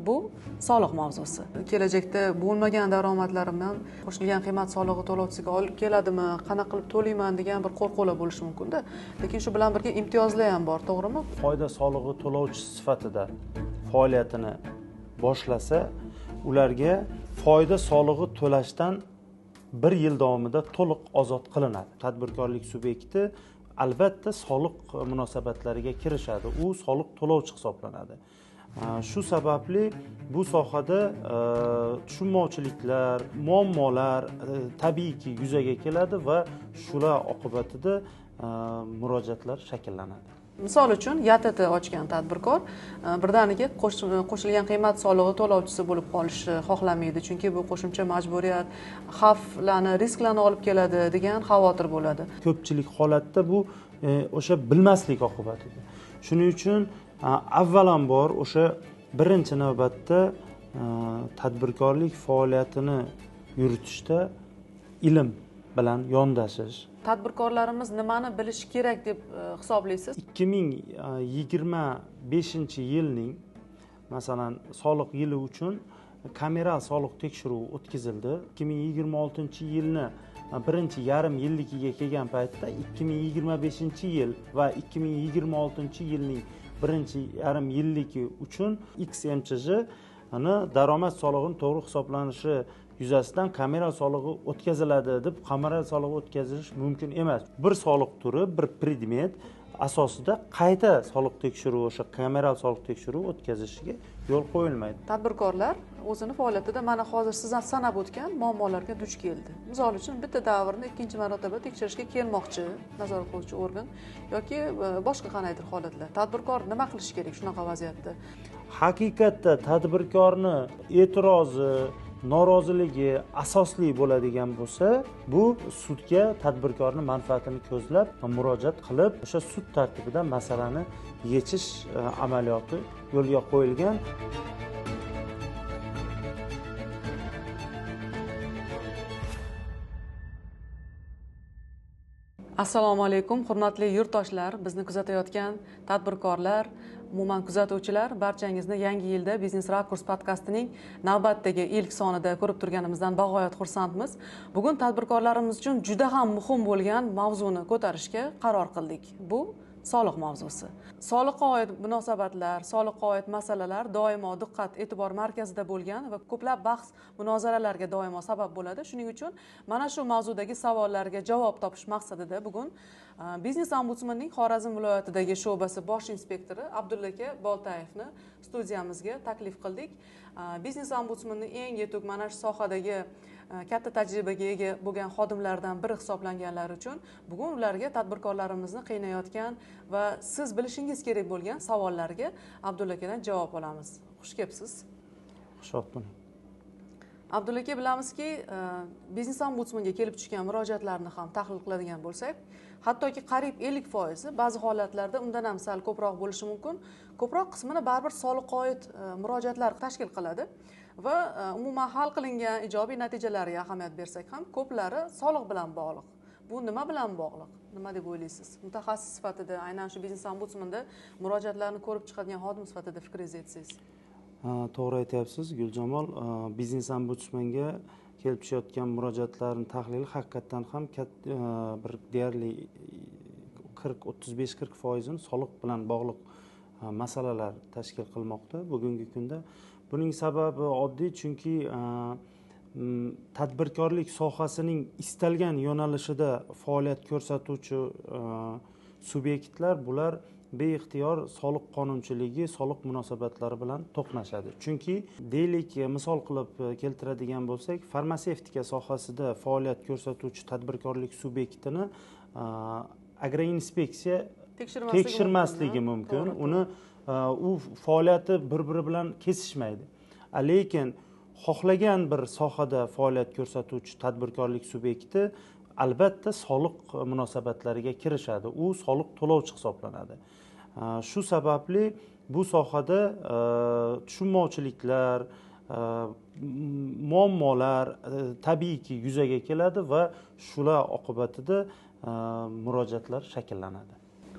Bu soliq mavzusi. Kelajakda bo'lmagan daromadlarimdan qo'shilgan qiymat solig'i to'lovchisiga olib keladimi, qanaqa qilib to'layman degan bir qo'rquvlar bo'lishi mumkin-da. Lekin shu bilan birga imtiyozlar ham bor, to'g'rimi? Foyda solig'i to'lovchisi sifatida faoliyatini boshlasa, ularga foyda solig'i to'lashdan 1 yil davomida to'liq ozod qilinadi. Tadbirkorlik subyekti albatta soliq munosabatlariga kirishadi. U soliq to'lovchi hisoblanadi. Shu sababli bu sohada tushunmovchiliklar, muammolar tabiiyki yuzaga keladi va shular oqibatida murojaatlar shakllanadi. Misol uchun, YTT ochgan tadbirkor birdaniga qo'shilgan qiymat solig'i to'lovchisi bo'lib qolishni xohlamaydi, chunki bu qo'shimcha majburiyat, xavflarni, risklarni olib keladi degan xavotir bo'ladi. Ko'pchilik holatda bu o'sha bilmaslik oqibatida. Shuning uchun avvalambor o'sha birinchi navbatda tadbirkorlik faoliyatini yuritishda ilm bilan yondashish. Tadbirkorlarimiz nimani bilishi kerak deb hisoblaysiz? 2025-yilning masalan soliq yili uchun kameral soliq tekshiruvi o'tkazildi. 2026-yilni birinchi yarim yilligiga kelgan paytda 2025-yil va 2026-yilning birinchi yarim yilligi uchun XMCJ ni daromad solig'ining to'g'ri hisoblanishi yuzasidan kameral solig'i o'tkaziladi deb kameral solig'i o'tkazilish mumkin emas. Bir soliq turi, bir predmet asosida qayta soliq tekshiruvi, o'sha kameral soliq tekshiruvi o'tkazishiga yo'l qo'yilmaydi. Tadbirkorlar o'zini faoliyatida mana hozir siz sanab o'tgan muammolarga duch keldi. Misol uchun, bitta davrni ikkinchi marotaba tekshirishga kelmoqchi nazorat qiluvchi organ yoki boshqa qandaydir holatlar. Tadbirkor nima qilishi kerak shunaqa vaziyatda? Haqiqatda tadbirkorni e'tirozi, noroziligi asosli bo'ladigan bo'lsa, bu sudga tadbirkorning manfaatini ko'zlab murojaat qilib, o'sha sud tartibida masalani yechish amaliyoti yo'lga qo'yilgan. Assalomu alaykum, hurmatli yurtdoshlar, bizni kuzatayotgan tadbirkorlar, umuman kuzatuvchilar, barchangizni yangi yilda Biznes Rakurs podcastining navbatdagi ilk sonida ko'rib turganimizdan bag'oyat xursandmiz. Bugun tadbirkorlarimiz uchun juda ham muhim bo'lgan mavzuni ko'tarishga qaror qildik. Bu soliq mavzusi. Soliqqa oid munosabatlar, soliqqa oid masalalar doimo diqqat e'tibor markazida bo'lgan va ko'plab bahs munozaralarga doimo sabab bo'ladi. Shuning uchun mana shu mavzudagi savollarga javob topish maqsadida bugun Biznes ombudsmanning Xorazm viloyatidagi sho'basi bosh inspektori Abdulla aka Boltayevni studiyamizga taklif qildik. Biznes ombudsmanning eng yetuk mana shu sohadagi katta tajribaga ega bo'lgan xodimlardan biri hisoblanganlari uchun bugun ularga tadbirkorlarimizni qiynayotgan va siz bilishingiz kerak bo'lgan savollarga Abdulla akadan javob olamiz. Xush kelibsiz. Xush bo'ling. Abdulla aka, bilamizki, biznes ombudsmanga kelib tushgan murojaatlarni ham tahlil qiladigan bo'lsak, hattoki qariyb 50%, ba'zi holatlarda undan ham sal ko'proq bo'lishi mumkin, ko'proq qismini baribir soliqqa oid murojaatlar tashkil qiladi va umuman hal qilingan ijobiy natijalarga ahamiyat bersak ham ko'plari soliq bilan bog'liq. Bu nima bilan bog'liq? Nima deb o'ylaysiz? Mutaxassis sifatida, aynan shu biznes ombudsmanda murojaatlarni ko'rib chiqadigan xodim sifatida fikringizni aytsangiz. To'g'ri aytyapsiz, Guljamol. Biznes ombudsmanga kelib tushayotgan murojaatlarning tahlili haqiqatdan ham bir deyarli 35-40% soliq bilan bog'liq masalalar tashkil qilmoqda bugungi kunda. Buning sababi oddiy, chunki tadbirkorlik sohasining istalgan yo'nalishida faoliyat ko'rsatuvchi subyektlar bular beixtiyor soliq qonunchiligi, soliq munosabatlari bilan to'qnashadi. Chunki deylik, misol qilib keltiradigan bo'lsak, farmatsevtika sohasida faoliyat ko'rsatuvchi tadbirkorlik subyektini agroinspeksiya tekshirmasligi mumkin. Uni u faoliyati bir-biri bilan kesishmaydi. Lekin xohlagan bir sohada faoliyat ko'rsatuvchi tadbirkorlik subyekti albatta soliq munosabatlariga kirishadi. U soliq to'lovchi hisoblanadi. Shu sababli bu sohada tushunmovchiliklar, muammolar tabiiyki yuzaga keladi va shular oqibatida murojaatlar shakllanadi.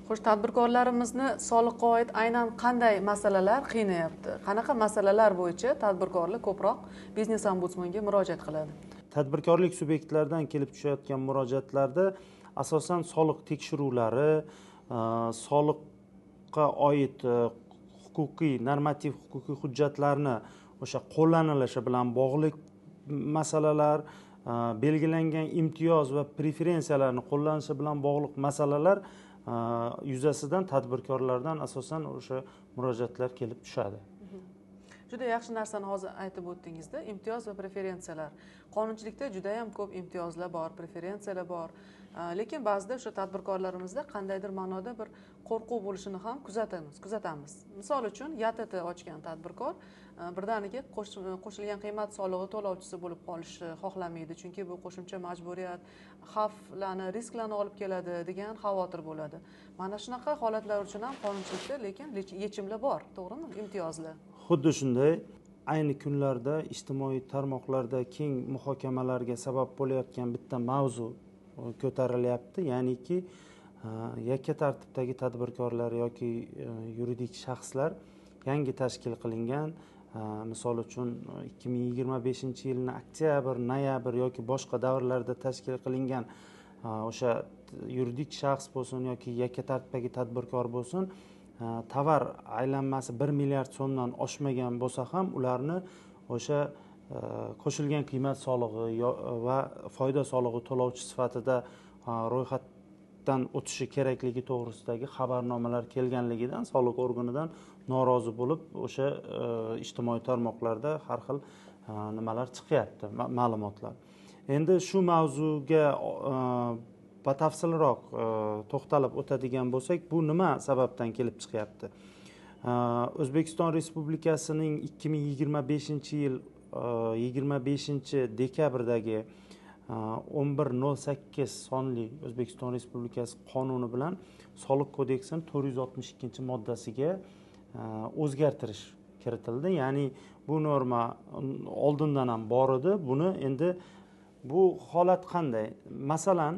Xo'sh, tadbirkorlarimizni soliqqa oid aynan qanday masalalar qiynayapti? Qanaqa masalalar bo'yicha tadbirkorlar ko'proq biznes ombudsmanga murojaat qiladi? Tadbirkorlik subyektlaridan kelib tushayotgan murojaatlarda asosan soliq tekshiruvlari, soliqqa oid huquqiy, normativ huquqiy hujjatlarni o'sha qo'llanilishi bilan bog'liq masalalar, belgilangan imtiyoz va preferensiyalarni qo'llanishi bilan bog'liq masalalar yuzasidan tadbirkorlardan asosan o'sha murojaatlar kelib tushadi. Juda yaxshi narsani hozir aytib o'tdingizda, imtiyoz va preferensiyalar. Qonunchilikda juda ham ko'p imtiyozlar bor, preferensiyalar bor. Lekin ba'zida o'sha tadbirkorlarimizda qandaydir ma'noda bir qo'rquv bo'lishini ham kuzatamiz. Misol uchun, YTT ochgan tadbirkor birdaniga qo'shilgan qiymat solig'i to'lovchisi bo'lib qolishni xohlamaydi, chunki bu qo'shimcha majburiyat, xavflarni, risklarni olib keladi degan xavotir bo'ladi. Mana shunaqa holatlar uchun ham qonunchilikda lekin yechimlar bor, to'g'rimi? Imtiyozlar. Xuddi shunday, ayni kunlarda ijtimoiy tarmoqlarda keng muhokamalarga sabab bo'layotgan bitta mavzu ko'tarilyapti, ya'niki yakka tartibdagi tadbirkorlar yoki yuridik shaxslar yangi tashkil qilingan, misol uchun 2025-yilni oktyabr, noyabr yoki boshqa davrlarda tashkil qilingan o'sha yuridik shaxs bo'lsin yoki yakka tartibdagi tadbirkor bo'lsin, tovar aylanmasi 1 milliard so'mdan oshmagan bo'lsa ham ularni o'sha qo'shilgan qiymat solig'i va foyda solig'i to'lovchi sifatida ro'yxatdan o'tishi kerakligi to'g'risidagi xabarnomalar kelganligidan soliq organidan norozi bo'lib o'sha ijtimoiy tarmoqlarda har xil nimalar chiqyapti, ma'lumotlar. Endi shu mavzuga batafsilroq to'xtalib o'tadigan bo'lsak, bu nima sababdan kelib chiqyapti? O'zbekiston Respublikasining 2025-yil 25-dekabrdagi 1108 sonli O'zbekiston Respublikasi qonuni bilan Soliq kodeksining 462-moddasiga o'zgartirish kiritildi. Ya'ni bu norma oldindan ham bor edi. Buni endi bu holat qanday? Masalan,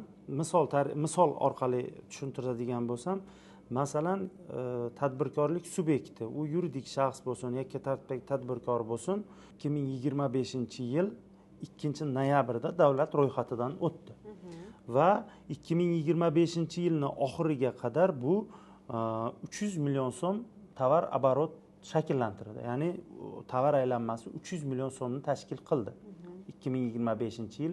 misol orqali tushuntiradigan bo'lsam, masalan, tadbirkorlik subyekti, u yuridik shaxs bo'lsin, yakka tartibdagi tadbirkor bo'lsin, 2025-yil 2-noyabrda davlat ro'yxatidan o'tdi. Va 2025-yilni oxiriga qadar bu 300 million so'm tovar oborot shakllantirdi. Ya'ni tovar aylanmasi 300 million so'mni tashkil qildi. 2025-yil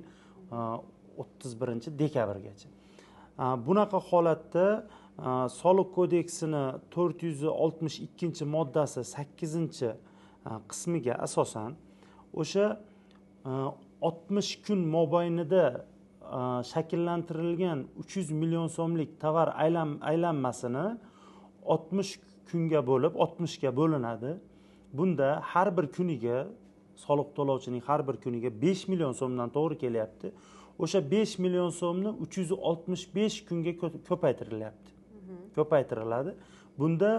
31-dekabrgacha. Bunaqa holatda Soliq kodeksini 462-moddasi 8-qismiga asosan o'sha 60 kun mobaynida shakllantirilgan 300 million so'mlik tovar aylanmasini 60 kunga bo'lib 60 ga bo'linadi. Bunda har bir kuniga soliq to'lovchining har bir kuniga 5 million so'mdan to'g'ri kelyapti. O'sha 5 million so'mni 365 kunga ko'paytirilyapti. Ko'paytiriladi. Bunda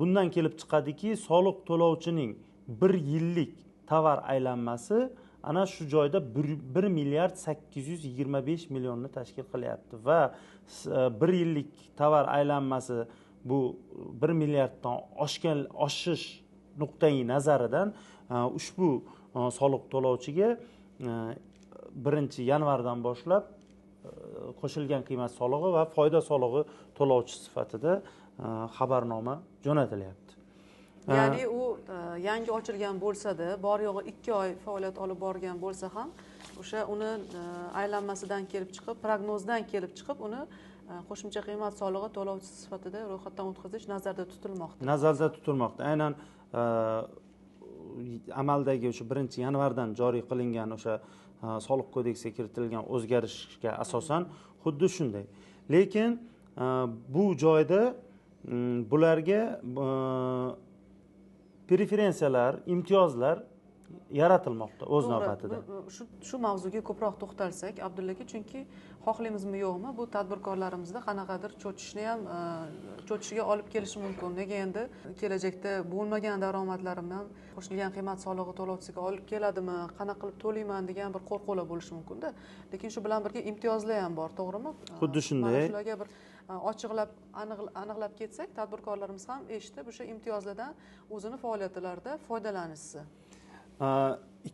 bundan kelib chiqadiki, soliq to'lovchining 1 yillik tovar aylanmasi ana shu joyda 1 milliard 825 millionni tashkil qilyapti va 1 yillik tovar aylanmasi bu 1 milliarddan oshish nuqtai nazaridan ushbu soliq to'lovchiga 1-yanvardan boshlab qo'shilgan qiymat solig'i va foyda solig'i to'lovchi sifatida xabarnoma jo'natilyapti. Ya'ni u yangi ochilgan bo'lsa-da, bor yo'g'i 2 oy faoliyat olib borgan bo'lsa ham, o'sha uni aylanmasidan kelib chiqib, prognozdan kelib chiqib, uni qo'shimcha qiymat solig'i to'lovchisi sifatida ro'yxatdan o'tkazish nazarda tutilmoqda. Nazarda tutilmoqda. Aynan amaldagi o'sha 1-yanvardan joriy qilingan o'sha soliq kodeksiga kiritilgan o'zgarishga asosan xuddi shunday. Lekin bu joyda bularga preferensiyalar, imtiyozlar yaratilmoqda o'z navbatida. Shu mavzuga ko'proq to'xtalsak, Abdulla aka, chunki Xohlaymizmi yo'qmi, bu tadbirkorlarimizda qanaqadir cho'chishni ham cho'chishiga olib kelishi mumkin. Nega endi kelajakda bo'lmagan daromadlarimni ham qo'shilgan qiymat solig'i to'lovchisiga olib keladimi, qanaqa qilib to'layman degan bir qo'rquvlar bo'lishi mumkin-da. Lekin shu bilan birga imtiyozlar ham bor, to'g'rimi? Xuddi shunday. Mana shularga bir ochiqlab, aniqlab ketsak, tadbirkorlarimiz ham eshitib o'sha imtiyozlardan o'zini faoliyatlarida foydalanishsa.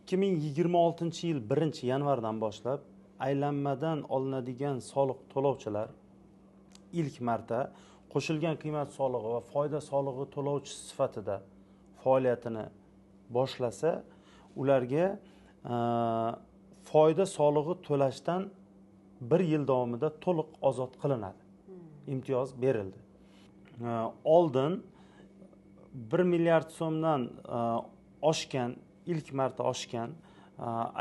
2026-yil 1-yanvardan boshlab aylanmadan olinadigan soliq to'lovchilar ilk marta qo'shilgan qiymat solig'i va foyda solig'i to'lovchisi sifatida faoliyatini boshlasa, ularga foyda solig'i to'lashdan 1 yil davomida to'liq ozod qilinadi. Imtiyoz berildi. Oldin 1 milliard so'mdan oshgan, ilk marta oshgan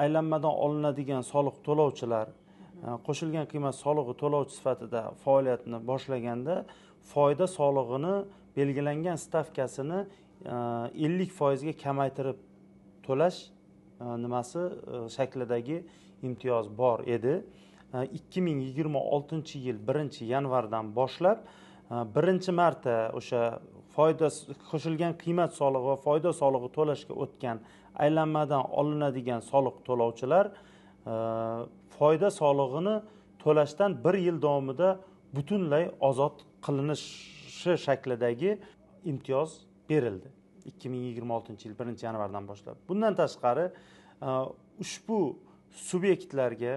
aylanmadan olinadigan soliq to'lovchilar qo'shilgan qiymat solig'i to'lovchi sifatida faoliyatini boshlaganda foyda solig'ini belgilangan stavkasini 50% ga kamaytirib to'lash nimasi shaklidagi imtiyoz bor edi. 2026-yil 1-yanvardan boshlab birinchi marta o'sha foyda qo'shilgan qiymat solig'i va foyda solig'i to'lashga o'tgan aylanmadan olinadigan soliq to'lovchilar foyda solig'ini to'lashdan 1 yil davomida butunlay ozod qilinishi shaklidagi imtiyoz berildi 2026-yil 1-yanvardan boshlab. Bundan tashqari ushbu subyektlarga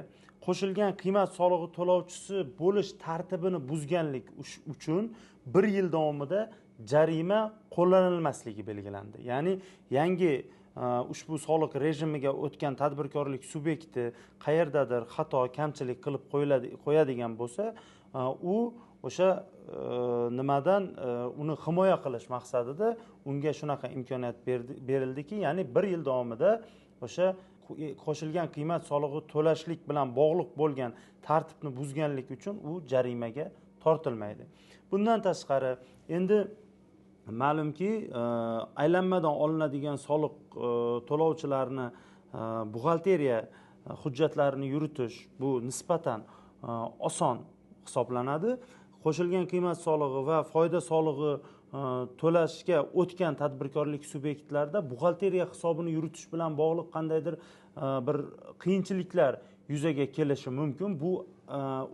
qo'shilgan qiymat solig'i to'lovchisi bo'lish tartibini buzganlik uchun 1 yil davomida jarima qo'llanilmasligi belgilandi. Ya'ni yangi ushbu soliq rejimiga o'tgan tadbirkorlik subyekti qayerdadir xato, kamchilik qilib qo'yadigan bo'lsa, u o'sha nimadan uni himoya qilish maqsadida unga shunaqa imkoniyat berildiki, ya'ni 1 yil davomida o'sha qo'shilgan qiymat solig'i to'lashlik bilan bog'liq bo'lgan tartibni buzganlik uchun u jarimaga tortilmaydi. Bundan tashqari endi ma'lumki, aylanmadan olinadigan soliq to'lovchilarni buxgalteriya hujjatlarini yuritish bu nisbatan oson hisoblanadi. Qo'shilgan qiymat solig'i va foyda solig'i to'lashga o'tgan tadbirkorlik subyektlarida buxgalteriya hisobini yuritish bilan bog'liq qandaydir bir qiyinchiliklar yuzaga kelishi mumkin. Bu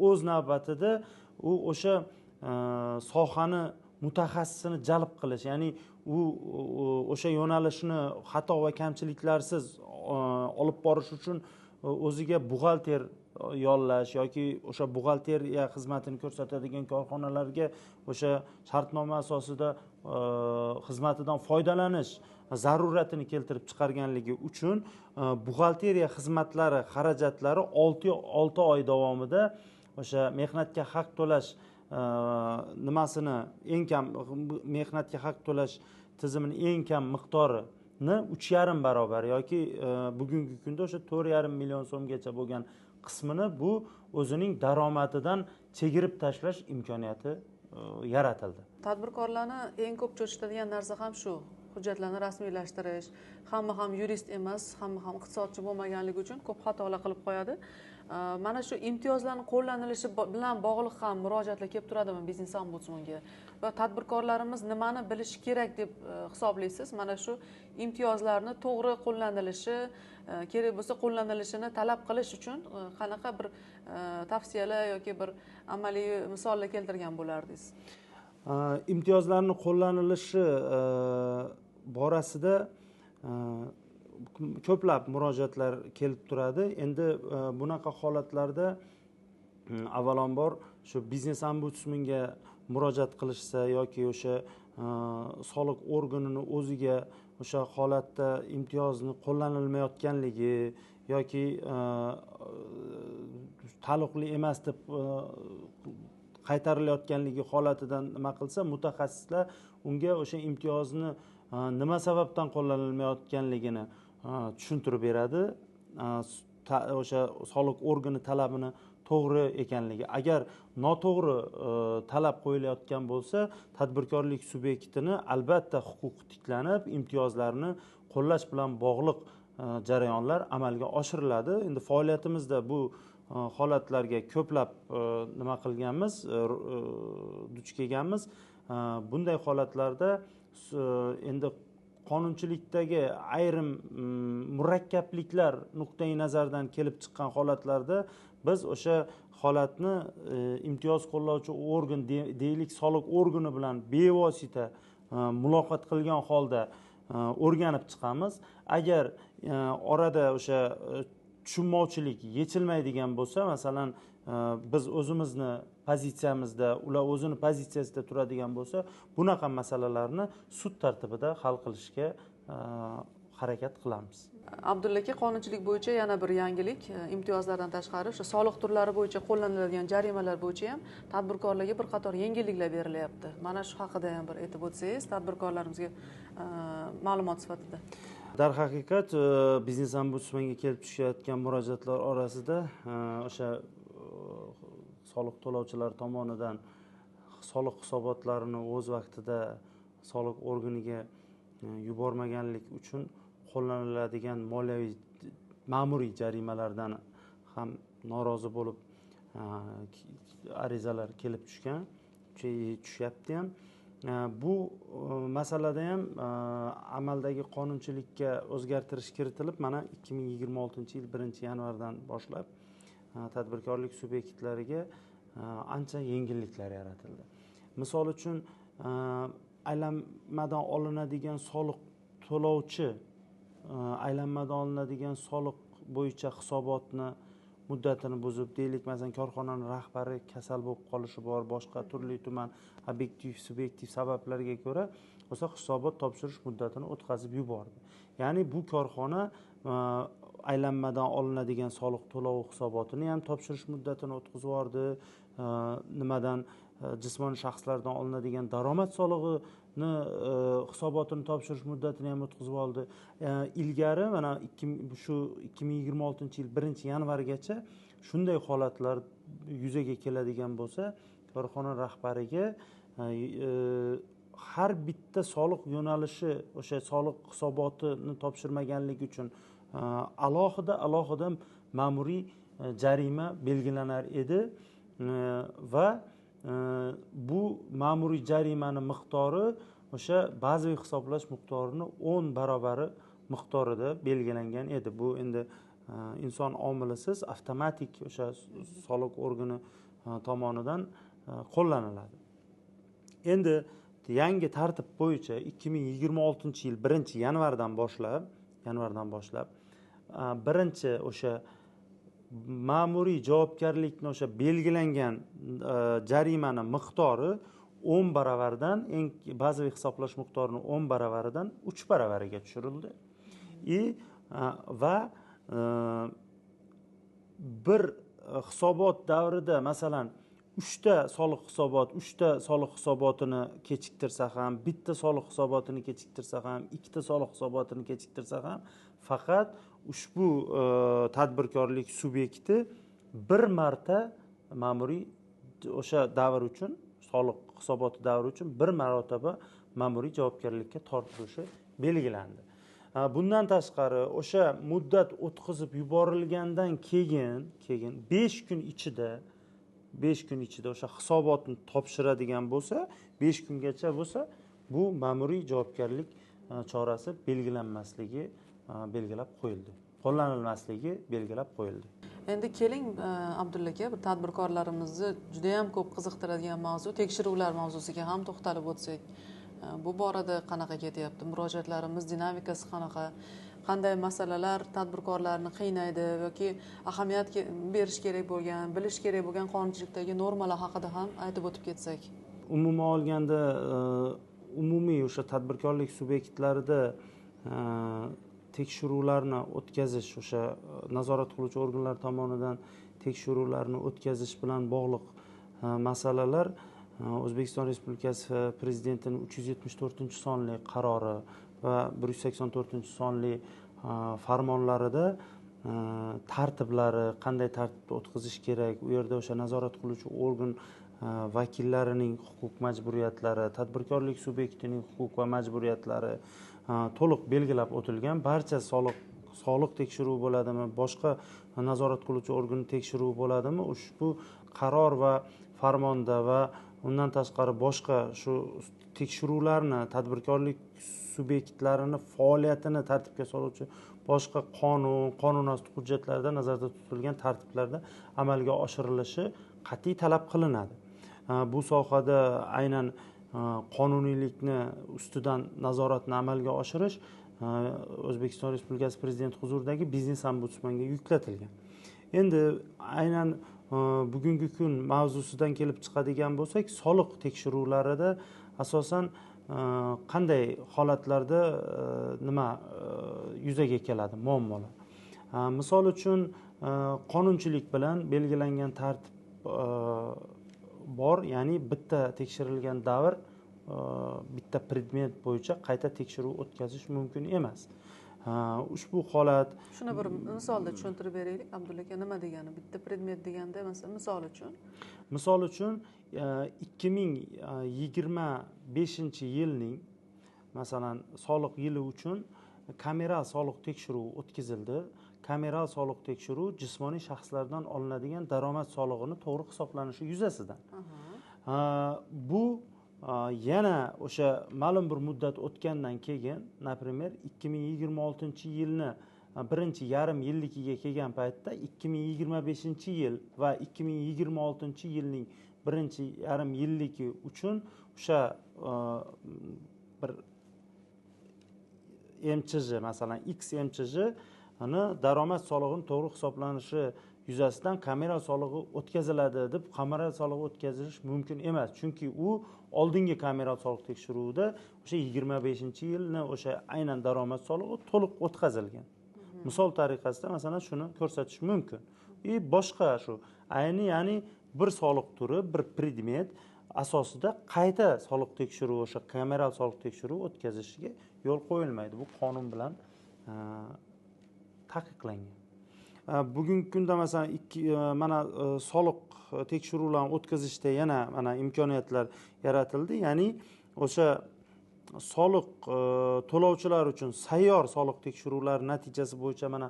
o'z navbatida u o'sha sohani mutaxassisini jalb qilish, ya'ni u o'sha yo'nalishni xato va kamchiliklarsiz olib borish uchun o'ziga buxgalter yollash yoki o'sha buxgalteriya xizmatini ko'rsatadigan korxonalarga o'sha shartnoma asosida xizmatidan foydalanish zaruratini keltirib chiqarganligi uchun buxgalteriya xizmatlari xarajatlari 6 oy davomida o'sha mehnatga haq to'lash nimasini eng kam mehnatga haq to'lash tizimini eng kam miqdorini 3,5 barobar yoki bugungi kunda o'sha 4,5 million so'mgacha bo'lgan qismini bu o'zining daromadidan chegirib tashlash imkoniyati yaratildi. Tadbirkorlarni eng ko'p cho'chitadigan narsa ham shu, hujjatlarni rasmiylashtirish. Hamma ham yurist emas, hamma ham iqtisodchi bo'lmaganligi uchun ko'p xatolar qilib qo'yadi. Mana shu imtiyozlarni qo'llanilishi bilan bog'liq ham murojaatlar kelib turadimi biznes ombudsmanga? Va tadbirkorlarimiz nimani bilishi kerak deb hisoblaysiz? Mana shu imtiyozlarni to'g'ri qo'llanilishi, kerak bo'lsa qo'llanilishini talab qilish uchun qanaqa bir tavsiyalar yoki bir amaliy misollar keltirgan bo'lardingiz? Imtiyozlarni qo'llanilishi borasida ko'plab murojaatlar kelib turadi. Endi bunaqa holatlarda avvalambor shu biznes ombudsmanga murojaat qilishsa yoki o'sha soliq organini o'ziga o'sha holatda imtiyozni qo'llanilmayotganligi yoki taalluqli emas deb qaytarilayotganligi holatidan nima qilsa, mutaxassislar unga o'sha imtiyozni nima sababdan qo'llanilmayotganligini tushuntirib beradi. O'sha soliq organi talabini to'g'ri ekanligi, agar noto'g'ri talab qo'yilayotgan bo'lsa, tadbirkorlik subyektini albatta huquqi tiklanib, imtiyozlarni qo'llash bilan bog'liq jarayonlar amalga oshiriladi. Endi faoliyatimizda bu holatlarga ko'plab nima qilganmiz, duch kelganmiz. Bunday holatlarda endi qonunchilikdagi ayrim murakkabliklar nuqtai nazaridan kelib chiqqan holatlarda biz o'sha holatni imtiyoz qo'llovchi organ, deylik soliq organi bilan bevosita muloqot qilgan holda o'rganib chiqamiz. Agar orada o'sha tushunmovchilik yechilmaydigan bo'lsa, masalan, biz o'zimizni pozitsiyamizda, ular o'zini pozitsiyasida turadigan bo'lsa, bunaqa masalalarni sud tartibida hal qilishga harakat qilamiz. Abdulla aka, qonunchilik bo'yicha yana bir yangilik, imtiyozlardan tashqari o'sha soliq turlari bo'yicha qo'llaniladigan jarimalar bo'yicha ham tadbirkorlarga bir qator yengilliklar berilyapti. Mana shu haqida ham bir aytib o'tsangiz, tadbirkorlarimizga ma'lumot sifatida. Darhaqiqat, biznes ombudsmanga kelib tushayotgan murojaatlar orasida o'sha soliq to'lovchilar tomonidan soliq hisobotlarini o'z vaqtida soliq organiga yubormaganlik uchun qo'llaniladigan moliyaviy ma'muriy jarimalardan ham norozi bo'lib arizalar kelib tushgan, tushyapti ham. Bu masalada ham amaldagi qonunchilikka o'zgartirish kiritilib, mana 2026-yil 1-yanvardan boshlab tadbirkorlik subyektlariga ancha yengilliklar yaratildi. Misol uchun, aylanmadan olinadigan soliq to'lovchi aylanmadan olinadigan soliq bo'yicha hisobotni muddatini buzib, deylik, masalan, korxonaning rahbari kasal bo'lib qolishi bor, boshqa turli tuman obyektiv, subyektiv sabablarga ko'ra o'sha hisobot topshirish muddatini o'tkazib yubordi. Ya'ni bu korxona aylanmadan olinadigan soliq to'lovi hisobotini ham topshirish muddatini o'tkazib yubordi. Nimadan jismoniy shaxslardan olinadigan daromad solig'ini hisobotini topshirish muddatini ham o'tkazib oldi. Ilgari mana shu 2026-yil 1-yanvargacha shunday holatlar yuzaga keladigan bo'lsa, korxona rahbariga har bitta soliq yo'nalishi o'sha soliq hisobotini topshirmaganligi uchun alohida alohida ma'muriy jarima belgilanar edi va bu ma'muriy jarimani miqdori o'sha bazaviy hisoblash miqdorini 10 barobarı miqdorida belgilangan edi. Bu endi inson omilisiz avtomatik o'sha soliq organi tomonidan qo'llaniladi. Endi yangi tartib bo'yicha 2026-yil 1-yanvardan boshlab birinchi o'sha ma'muriy javobgarlikni o'sha belgilangan jarimani miqdori 10 baravardan, eng bazaviy hisoblash miqdorini 10 baravaridan 3 baravariga tushirildi. Va bir hisobot davrida masalan 3 ta soliq hisobot, 3 ta soliq hisobotini kechiktirsa ham, bitta soliq hisobotini kechiktirsa ham, ikkita soliq hisobotini kechiktirsa ham, faqat ushbu tadbirkorlik subyekti bir marta ma'muriy o'sha davr uchun, soliq hisoboti davri uchun bir marotaba ma'muriy javobgarlikka tortilishi belgilandi. Bundan tashqari o'sha muddat o'tkazib yuborilgandan keyin 5 kun ichida 5 kun ichida o'sha hisobotni topshiradigan bo'lsa, 5 kungacha bo'lsa, bu ma'muriy javobgarlik chorasi belgilanmasligi belgilab qo'yildi. Qo'llanilmasligi belgilab qo'yildi. Endi keling Abdulla aka, bir tadbirkorlarimizni juda ham ko'p qiziqtiradigan mavzu, tekshiruvlar mavzusiga ham to'xtalib o'tsak. Bu borada qanaqa ketyapti? Murojaatlarimiz dinamikasi qanaqa? Qanday masalalar tadbirkorlarni qiynaydi yoki ahamiyat berish kerak bo'lgan, bilish kerak bo'lgan qonunchilikdagi normalar haqida ham aytib o'tib ketsak. Umuman olganda, umumiy o'sha tadbirkorlik subyektlarida tekshiruvlarni o'tkazish, o'sha nazorat qiluvchi organlar tomonidan tekshiruvlarni o'tkazish bilan bog'liq masalalar O'zbekiston Respublikasi Prezidentining 374-sonli qarori va 184-sonli farmonlarida tartiblari, qanday tartibda o'tkazish kerak, u yerda o'sha nazorat qiluvchi organ vakillarining huquq majburiyatlari, tadbirkorlik subyektining huquq va majburiyatlari to'liq belgilab o'tilgan. Barcha soliq Soliq tekshiruvi bo'ladimi, boshqa nazorat qiluvchi organ tekshiruvi bo'ladimi, ushbu qaror va farmonda va undan tashqari boshqa shu tekshiruvlarni, tadbirkorlik subyektlarini faoliyatini tartibga soluvchi boshqa qonun, qonunosti hujjatlarda nazarda tutilgan tartiblarda amalga oshirilishi qat'iy talab qilinadi. Bu sohada aynan qonuniylikni ustidan nazoratni amalga oshirish O'zbekiston Respublikasi Prezidenti huzuridagi biznes ombudsmanga yuklatilgan. Endi aynan bugungi kun mavzusidan kelib chiqadigan bo'lsak, soliq tekshiruvlarida asosan qanday holatlarda nima yuzaga keladi muammolar? Misol uchun qonunchilik bilan belgilangan tartib bor, ya'ni bitta tekshirilgan davr bitta predmet bo'yicha qayta tekshiruv o'tkazish mumkin emas. Ushbu holat, shuni bir misolda tushuntirib beraylik Abdulla aka, nima degani bitta predmet deganda, masalan, misol uchun 2025-yilning masalan soliq yili uchun kameral soliq tekshiruvi o'tkazildi. Kameral soliq tekshiruvi jismoniy shaxslardan olinadigan daromad solig'ini to'g'ri hisoblanishi yuzasidan. Bu yana o'sha ma'lum bir muddat o'tgandan keyin, например, 2026-yilni birinchi yarim yilligiga kelgan paytda 2025-yil va 2026-yilning birinchi yarim yilligi uchun o'sha bir MChJ, masalan, XMChJ ni daromad solig'ini to'g'ri hisoblanishi yuzasidan kameral solig'i o'tkaziladi deb kameral solig'i o'tkazilish mumkin emas, chunki u oldingi kameral soliq tekshiruvida o'sha 25-yilni o'sha aynan daromad solig'i to'liq o'tkazilgan. Misol tariqasida masalan shuni ko'rsatish mumkin. Boshqa shu ayni, ya'ni bir soliq turi, bir predmet asosida qayta soliq tekshiruvi, o'sha kameral soliq tekshiruvi o'tkazishiga yo'l qo'yilmaydi. Bu qonun bilan taqiqlangan. Bugungi kunda masalan mana soliq tekshiruvlarini o'tkazishda yana mana imkoniyatlar yaratildi. Ya'ni o'sha soliq to'lovchilar uchun sayyor soliq tekshiruvlari natijasi bo'yicha mana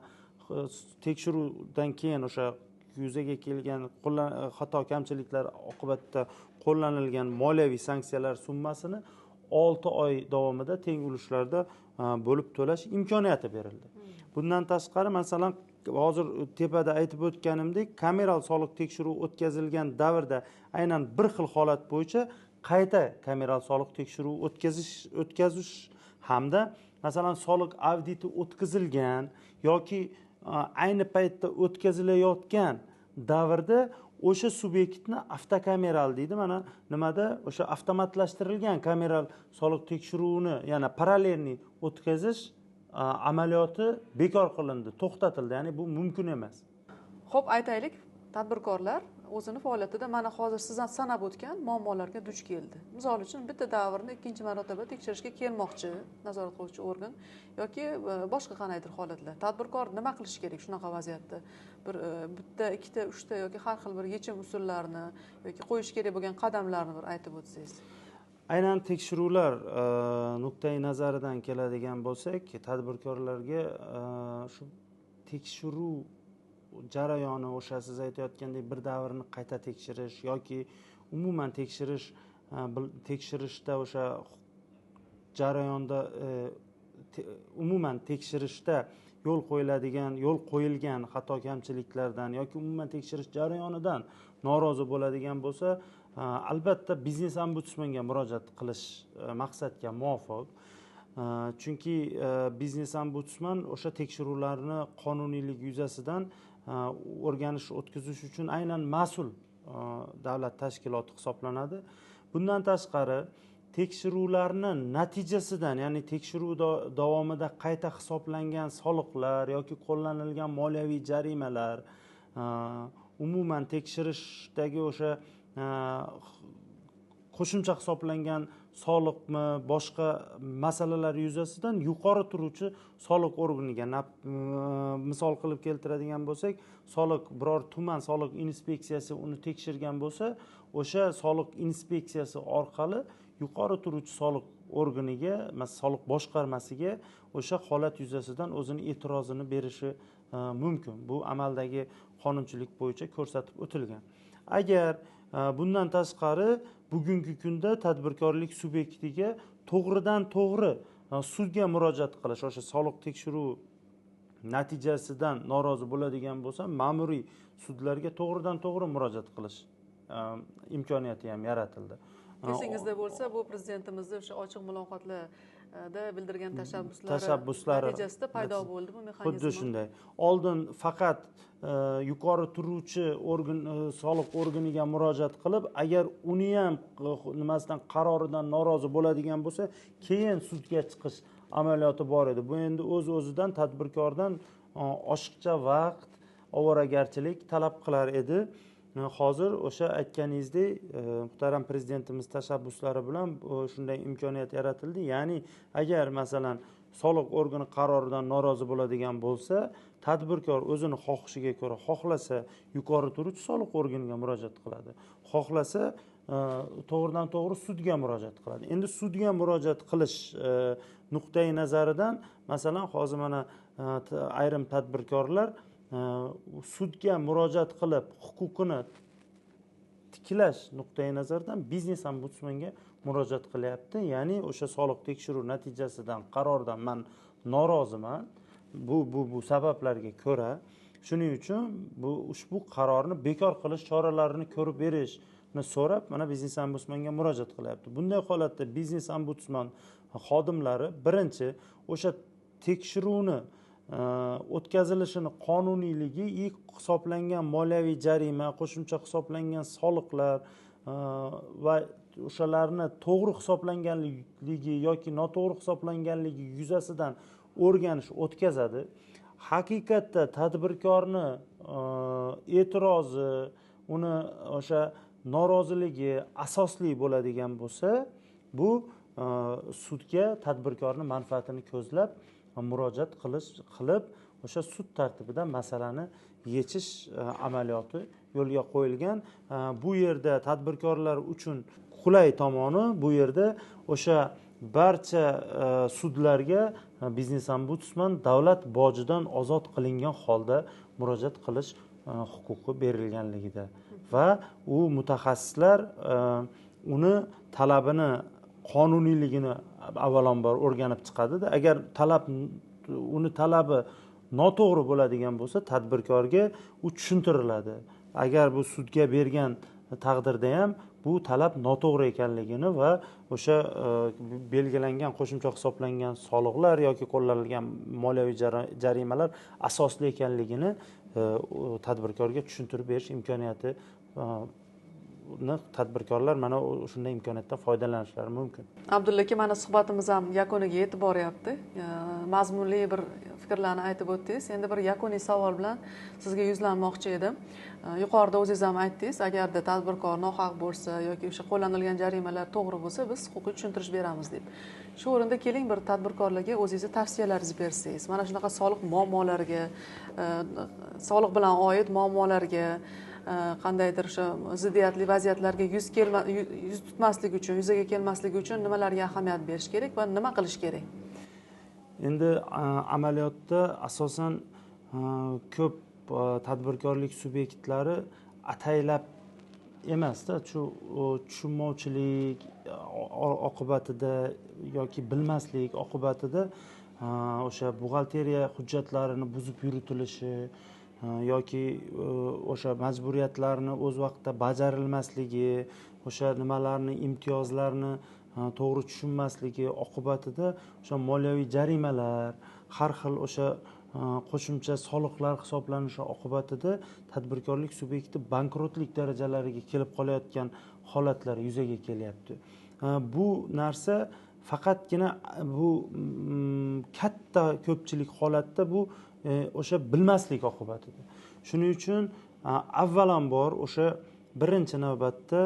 tekshiruvdan keyin o'sha yuzaga kelgan xato kamchiliklar oqibatida qo'llanilgan moliyaviy sanksiyalar summasini 6 oy davomida teng ulushlarda bo'lib to'lash imkoniyati berildi. Bundan tashqari masalan hozir tepada aytib o'tganimdek, kameral soliq tekshiruvi o'tkazilgan davrda aynan bir xil holat bo'yicha qayta kameral soliq tekshiruvi o'tkazish hamda masalan soliq auditi o'tkazilgan yoki ayni paytda o'tkazilayotgan davrda o'sha subyektni avtokameral deydi, mana nimada o'sha avtomatlashtirilgan kameral soliq tekshiruvini yana parallelniy o'tkazish amaliyoti bekor qilindi, to'xtatildi, ya'ni bu mumkin emas. Xo'p, aytaylik, tadbirkorlar o'zini faoliyatida mana hozir siz sanab o'tgan muammolarga duch keldi. Misol uchun bitta davrni ikkinchi marotaba tekshirishga kelmoqchi nazorat qiluvchi organ yoki boshqa qandaydir holatlar. Tadbirkor nima qilishi kerak shunaqa vaziyatda? Bir bitta, ikkita, uchta yoki har xil bir yechim usullarini yoki qo'yish kerak bo'lgan qadamlarni bir aytib o'tsangiz. Aynan tekshiruvlar nuqtai nazaridan keladigan bo'lsak, tadbirkorlarga shu tekshiruv jarayoni o'sha siz aytayotgandek bir davrni qayta tekshirish yoki umuman tekshirishda o'sha jarayonda umuman tekshirishda yo'l qo'yilgan xato kamchiliklardan yoki umuman tekshirish jarayonidan norozi bo'ladigan bo'lsa, albatta biznes ombudsmanga murojaat qilish maqsadga muvofiq. Chunki biznes ombudsman o'sha tekshiruvlarni qonuniyligi yuzasidan o'rganish o'tkazish uchun aynan mas'ul davlat tashkiloti hisoblanadi. Bundan tashqari tekshiruvlarni natijasidan, ya'ni tekshiruv davomida qayta hisoblangan soliqlar yoki qo'llanilgan moliyaviy jarimalar, umuman tekshirishdagi o'sha qo'shimcha hisoblangan soliqmi boshqa masalalar yuzasidan yuqori turuvchi soliq organiga, misol qilib keltiradigan bo'lsak, soliq biror tuman soliq inspeksiyasi uni tekshirgan bo'lsa, o'sha soliq inspeksiyasi orqali yuqori turuvchi soliq organiga, masalan, soliq boshqarmasiga o'sha holat yuzasidan o'zini e'tirozini berishi mumkin. Bu amaldagi qonunchilik bo'yicha ko'rsatib o'tilgan. Agar bundan tashqari bugungi kunda tadbirkorlik subyektiga to'g'ridan to'g'ri sudga murojaat qilish, o'sha soliq tekshiruvi natijasidan norozi bo'ladigan bo'lsa, ma'muriy sudlarga to'g'ridan to'g'ri murojaat qilish imkoniyati ham yaratildi. Esingizda bo'lsa, bu prezidentimizni o'sha ochiq muloqotlarda bildirgan tashabbuslari natijasida paydo bo'ldi bu mexanizm. Xuddi shunday. Oldin faqat yuqori turuvchi organ, soliq organiga murojaat qilib, agar uni ham nimasidan, qaroridan norozi bo'ladigan bo'lsa, keyin sudga chiqish amaliyoti bor edi. Bu endi o'z-o'zidan tadbirkordan oshiqcha vaqt, ovoragarchilik talab qilar edi. Hozir o'sha aytganingizdek, muhtaram prezidentimiz tashabbuslari bilan shunday imkoniyat yaratildi. Ya'ni agar masalan soliq organi qaroridan norozi bo'ladigan bo'lsa, tadbirkor o'zini xohishiga ko'ra xohlasa yuqori turuvchi soliq organiga murojaat qiladi, xohlasa to'g'ridan to'g'ri sudga murojaat qiladi. Endi sudga murojaat qilish nuqtai nazaridan, masalan, hozir mana ayrim tadbirkorlar sudga murojaat qilib huquqini tiklash nuqtai nazaridan biznes ombudsmanga murojaat qilyapti. Ya'ni o'sha soliq tekshiruv natijasidan, qarordan man noroziman, bu sabablarga ko'ra, shuning uchun bu ushbu qarorni bekor qilish choralarini ko'rib berishni so'rab mana biznes ombudsmanga murojaat qilyapti. Bunday holatda biznes ombudsman xodimlari birinchi o'sha tekshiruvni o'tkazilishini qonuniyligi, hisoblangan moliyaviy jarima, qo'shimcha hisoblangan soliqlar va o'shalarni to'g'ri hisoblanganligi yoki noto'g'ri hisoblanganligi yuzasidan o'rganish o'tkazadi. Haqiqatda tadbirkorni e'tirozi, uni o'sha noroziligi asosli bo'ladigan bo'lsa, bu sudga tadbirkorni manfaatini ko'zlab murojaat qilib o'sha sud tartibida masalani yechish amaliyoti yo'lga qo'yilgan. Bu yerda tadbirkorlar uchun qulay tomoni, bu yerda o'sha barcha sudlarga biznes ombudsman davlat bojidan ozod qilingan holda murojaat qilish huquqi berilganligida va u mutaxassislar uni talabini qonuniyligini avvalambor o'rganib chiqadida, agar uni talabi noto'g'ri bo'ladigan bo'lsa, tadbirkorga u tushuntiriladi. Agar bu sudga bergan taqdirda ham bu talab noto'g'ri ekanligini va o'sha belgilangan qo'shimcha hisoblangan soliqlar yoki qo'llanilgan moliyaviy jarimalar asosli ekanligini tadbirkorga tushuntirib berish imkoniyati tadbirkorlar mana shunday imkoniyatdan foydalanishlari mumkin. Abdulla aka, mana suhbatimiz ham yakuniga yetib boryapti. Mazmunli bir fikrlarni aytib o'tdingiz. Endi bir yakuniy savol bilan sizga yuzlanmoqchi edim. Yuqorida o'zingiz ham aytdingiz, agarda tadbirkor nohaq bo'lsa yoki o'sha qo'llanilgan jarimalar to'g'ri bo'lsa, biz huquqiy tushuntirish beramiz deb. Shu o'rinda keling bir tadbirkorlarga o'zingizni tavsiyalaringizni bersangiz. Mana shunaqa soliq muammolariga, soliq bilan oid muammolarga, qandaydir o'sha ziddiyatli vaziyatlarga yuz tutmaslik uchun, yuzaga kelmasligi uchun nimalarga ahamiyat berish kerak va nima qilish kerak? Endi amaliyotda asosan ko'p tadbirkorlik subyektlari ataylab emasda, shu tushunmovchilik oqibatida yoki bilmaslik oqibatida o'sha buxgalteriya hujjatlarini buzib yuritilishi yoki o'sha majburiyatlarni o'z vaqtida bajarilmasligi, o'sha nimalarni, imtiyozlarni to'g'ri tushunmasligi oqibatida o'sha moliyaviy jarimalar, har xil o'sha qo'shimcha soliqlar hisoblanishi oqibatida tadbirkorlik subyekti bankrotlik darajalariga kelib qolayotgan holatlar yuzaga kelyapti. Bu narsa faqatgina bu katta ko'pchilik holatda bu o'sha bilmaslik oqibatida. Shuning uchun avvalambor o'sha birinchi navbatda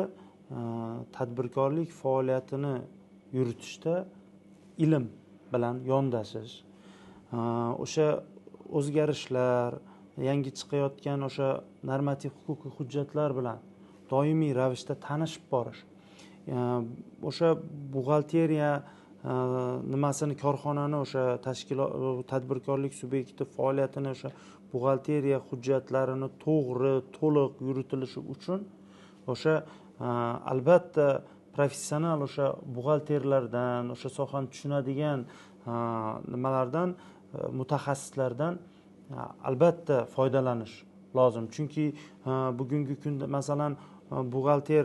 tadbirkorlik faoliyatini yuritishda ilm bilan yondashish, o'sha o'zgarishlar, yangi chiqayotgan o'sha normativ huquqiy hujjatlar bilan doimiy ravishda tanishib borish, o'sha buxgalteriya nimasini, korxonani o'sha tashkilot, tadbirkorlik subyekti faoliyatini o'sha buxgalteriya hujjatlarini to'g'ri, to'liq yuritilishi uchun o'sha albatta professional o'sha buxgalterlardan, o'sha sohani tushunadigan nimalardan, mutaxassislardan albatta foydalanish lozim. Chunki bugungi kunda masalan buxgalter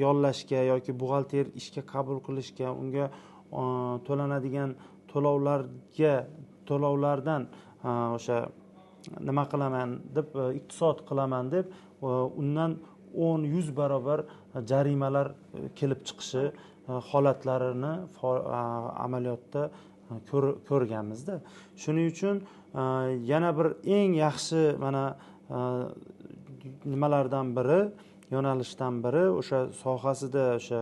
yollashga yoki buxgalter ishga qabul qilishga, unga to'lanadigan to'lovlardan o'sha nima qilaman deb, iqtisod qilaman deb undan 10-100 barobar jarimalar kelib chiqishi holatlarini amaliyotda ko'rganmizda. Shuning uchun yana bir eng yaxshi mana nimalardan biri, yo'nalishdan biri o'sha sohasida o'sha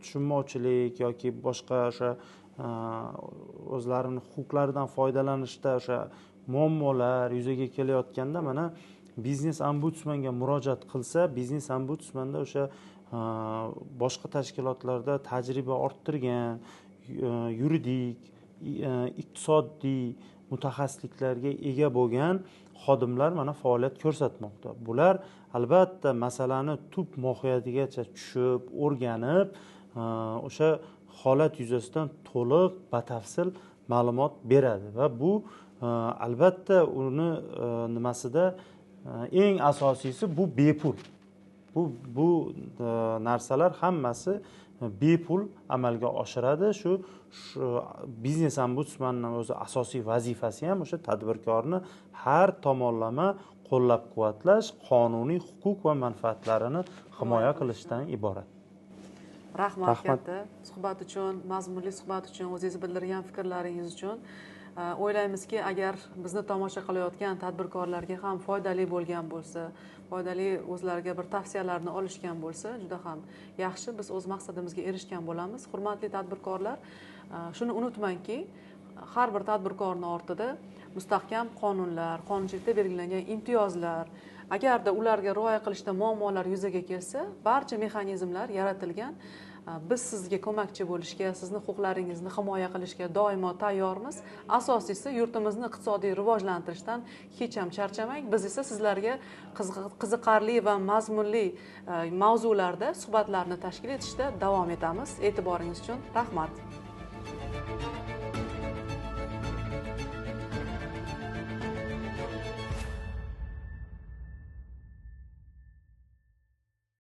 tushunmovchilik yoki boshqa o'sha o'zlarining huquqlaridan foydalanishda o'sha muammolar yuzaga kelayotganda mana biznes ombudsmanga murojaat qilsa, biznes ombudsmanda o'sha boshqa tashkilotlarda tajriba orttirgan yuridik, iqtisodiy mutaxassisliklarga ega bo'lgan xodimlar mana faoliyat ko'rsatmoqda. Bular albatta masalani tub mohiyatigacha tushib, o'rganib, o'sha holat yuzasidan to'liq, batafsil ma'lumot beradi va bu albatta uni nimasida eng asosiysi bu bepul. Bu narsalar hammasi bepul amalga oshiradi. Shu biznes ombudsmanning o'zi asosiy vazifasi ham o'sha tadbirkorni har tomonlama qo'llab-quvvatlash, qonuniy huquq va manfaatlarini himoya qilishdan iborat. Rahmat katta suhbat uchun, mazmunli suhbat uchun, o'zingiz bildirgan fikrlaringiz uchun. O'ylaymizki, agar bizni tomosha qilayotgan tadbirkorlarga ham foydali bo'lgan bo'lsa, foydali o'zlariga bir tavsiyalarni olishgan bo'lsa, juda ham yaxshi, biz o'z maqsadimizga erishgan bo'lamiz. Hurmatli tadbirkorlar, shuni unutmangki, har bir tadbirkorning ortida mustahkam qonunlar, qonunchilikda belgilangan imtiyozlar, agarda ularga rioya qilishda muammolar yuzaga kelsa, barcha mexanizmlar yaratilgan. Biz sizga ko'makchi bo'lishga, sizni huquqlaringizni himoya qilishga doimo tayyormiz. Asosiysi, yurtimizni iqtisodiy rivojlantirishdan hech ham charchamang. Biz esa sizlarga qiziqarli va mazmunli mavzularda suhbatlarni tashkil etishda davom etamiz. E'tiboringiz uchun rahmat.